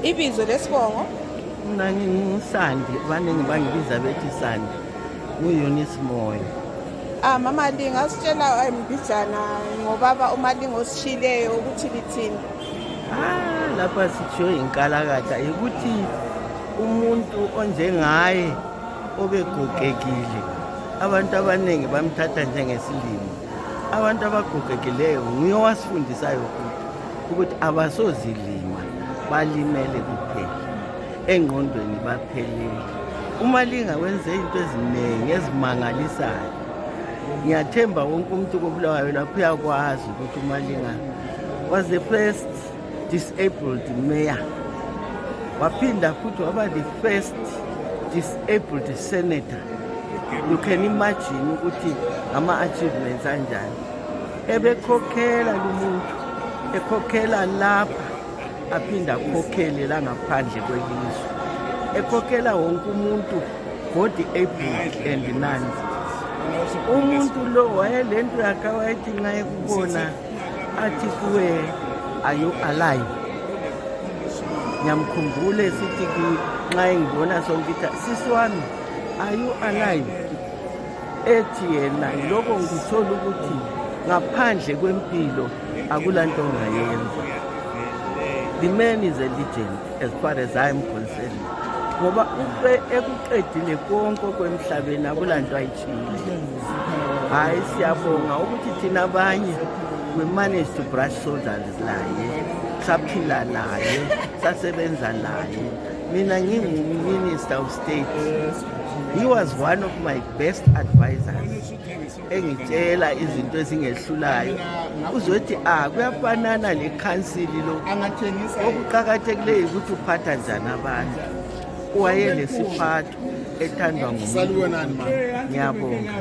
Ibizo lesibongo? Mina nginguSandi, abaningi bangibiza bethi Sandi. Ngu-Eunicce Moyo. Mama Malinga asitshela mbijana ngobaba uMalinga osishileyo ukuthi lithini? Lapha sithiyo inkalakatha ukuthi umuntu onjengaye obegogekile abantu abaningi bamthatha njengesilimo. Abantu abagogekileyo nguye owasifundisayo ukuthi abasozilima, balimele kuphela, engqondweni baphelele. uMalinga wenze into eziningi ezimangalisayo. Ngiyathemba wonke umuntu koBulawayo lapho uyakwazi ukuthi uMalinga was the first disabled mayor. Waphinda futhi waba the first disabled senator. You can imagine ukuthi ama-achievements anjani. Ebekhokhela lumuntu, ekhokhela lapha, aphinda akhokhele la ngaphandle kwelizwe. Ekhokhela wonke umuntu, both able and none. Umuntu lo wayelento yakhe wayethi nxa ekubona athi kuwe, are you alive? Ngiyamkhumbule sithi nxa engibona sonke ithi sisi wami, are you alive? Ethi yena lokho ngithola ukuthi ngaphandle kwempilo akulanto ongayenza. The man is a legend as far as I am concerned. Ngoba ufe ekuqedile konke kwemhlabeni akulanto ayitshile. Hayi siyabonga ukuthi thina abanye we managed to brush shoulders laye, saphila naye, sasebenza naye. Mina ngingu-Minister of State. He was one of my best advisors. Engitshela izinto ezingehlulayo. Uzothi kuyafanana lekhansili lo. Okuqakathekileyo ukuthi uphatha njani abantu. Wayelesiphatho ethandwa ngumuntu. Ngiyabonga.